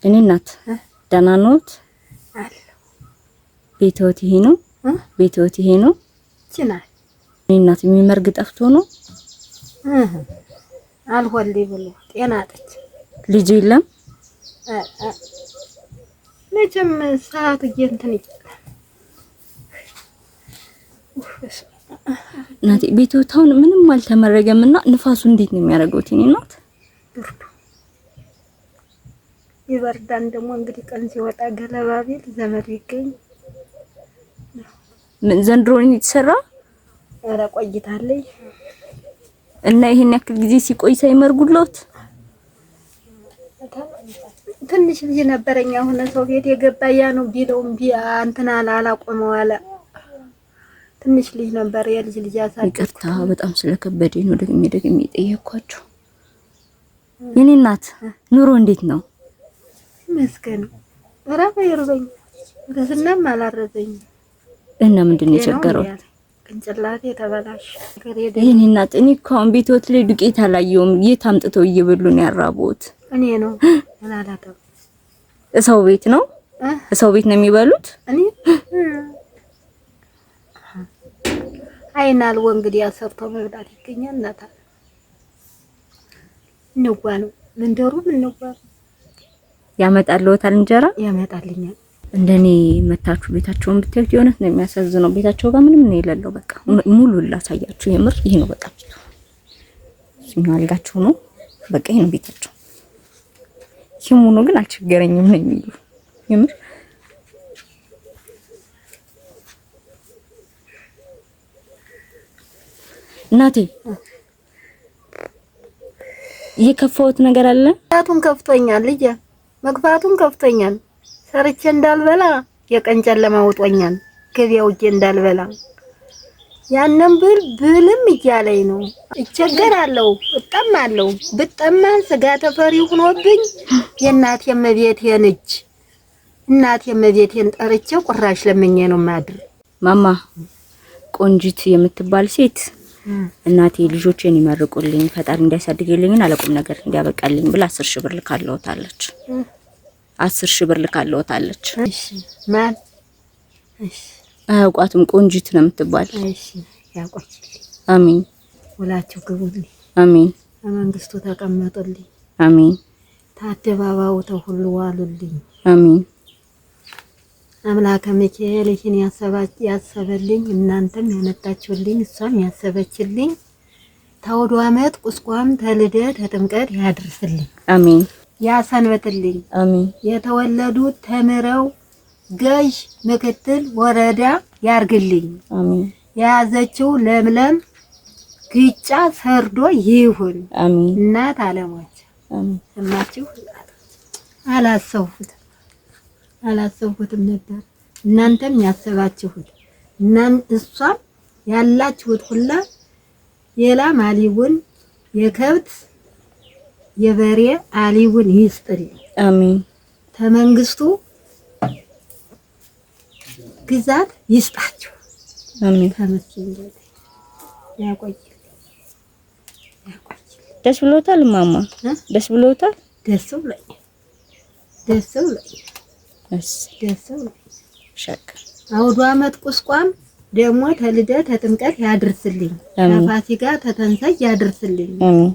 እኔ እናት ደህና ነዎት? ቤትዎት ይሄ ነው? ቤትዎት ይሄ ነው? ይችላል። እኔ እናት የሚመርግ ጠፍቶ ነው? አልሆልኝ ብሎ ጤና አጥቼ። ልጅ የለም? መቼም ሰዓቱ እንትን ይላል። እናቴ ቤትዎት አሁን ምንም አልተመረገም እና ንፋሱ እንዴት ነው የሚያደርገው? እኔ እናት ብርዱ ይበርዳን። ደግሞ እንግዲህ ቀን ሲወጣ ገለባ ቢል ዘመድ ይገኝ። ምን ዘንድሮ ነው የተሰራ? ኧረ ቆይታለች። እና ይሄን ያክል ጊዜ ሲቆይ ሳይመርጉሎት? ትንሽ ልጅ ነበረኝ። አሁን ሰው ቤት የገባ ያ ነው ቢለውም እንትን አለ አላቆመው አለ። ትንሽ ልጅ ነበር፣ የልጅ ልጅ ያሳደግኩት። ይቅርታ በጣም ስለከበደኝ ነው ደግሜ ደግሜ የጠየኳቸው። የኔ እናት ኑሮ እንዴት ነው? ይመስገን። ኧረ ይርበኛል፣ ረስናም አላረዘኝም። እና ምንድን ነው የቸገረው? ቅንጭላቴ ተበላሽ። የኔ እናት እኔ እኮ አሁን ቤትዎት ላይ ዱቄት አላየሁም። የት አምጥተው እየበሉ ነው ያራቡት? እኔ ነው አላላተም። ሰው ቤት ነው ሰው ቤት ነው የሚበሉት። እኔ አይናል እንግዲህ ሰርቶ መብላት ይገኛል። እናታ እንጓ ነው መንደሩም እንጓ ነው። ያመጣልዎታል እንጀራ? ያመጣልኛል። እንደኔ መታችሁ ቤታቸውን ብታዩት የእውነት ነው የሚያሳዝነው። ቤታቸው ጋር ምንም ነው የሌለው። በቃ ሙሉ ላሳያችሁ። የምር ይሄ ነው በቃ ቤቱ። እዚህኛው አልጋቸው ነው። በቃ ይሄ ነው ቤታቸው። ይህም ሆኖ ግን አልቸገረኝም ነው የሚሉ የምር። እናቴ የከፋዎት ነገር አለ? መግፋቱን ከፍቶኛል ልጄ፣ መግፋቱን ከፍቶኛል። ሰርቼ እንዳልበላ የቀን ጨለማ ውጦኛል። ገበያ ውጄ እንዳልበላ ያንን ብል ብልም እያለኝ ነው። እቸገራለሁ፣ እጠማለሁ። ብጠማ ስጋ ተፈሪ ሆኖብኝ የእናቴ እመቤቴን እጅ እናቴ እመቤቴን ጠርቼ ቁራሽ ለምኜ ነው የማድር። ማማ ቆንጂት የምትባል ሴት እናቴ ልጆቼን ይመርቁልኝ ፈጣሪ እንዲያሳድግልኝና ለቁም ነገር እንዲያበቃልኝ ብላ 10 ሺህ ብር ልካለዎታለች። 10 ሺህ ብር ልካለዎታለች። እሺ ማን? እሺ አያውቋትም። ቆንጂት ነው የምትባል። እሺ ያቆይልኝ። አሜን። ውላችሁ ግቡልኝ። አሜን። በመንግስቱ ተቀመጡልኝ። አሜን። ታደባባው ተሁሉ ዋሉልኝ። አሜን። አምላከ ሚካኤል ይህን ያሰበልኝ እናንተም ያመጣችሁልኝ እሷም ያሰበችልኝ ተውዶ ዓመት ቁስቋም ተልደት ተጥምቀት ያድርስልኝ። አሜን። ያሰንበትልኝ። አሜን። የተወለዱት ተምረው ገዥ ምክትል ወረዳ ያርግልኝ። አሜን። የያዘችው ለምለም ግጫ ሰርዶ ይሁን። አሜን። እናት አለሞች አሜን። ሰማችሁ? አላሰብኩትም አላሰብኩትም ነበር። እናንተም ያሰባችሁት እናን እሷም ያላችሁት ሁላ የላም አሊውን የከብት የበሬ አሊውን ይስጥልኝ። አሜን። ተመንግስቱ ግዛት ይስጣችሁ። አሜን። ተመስገን ያቆይልኝ ያቆይልኝ። ደስ ብሎታል ማማ? ደስ ብሎታል? ደስ ብሎኛል። ደስ ብሎኛል። እሺ ደስ ብሎኛል። ሸቅ አውዶ ዓመት ቁስቋም ደግሞ ተልደት ተጥምቀት ያድርስልኝ። አሜን። ተፋሲካ ተተንሳይ ያድርስልኝ። አሜን።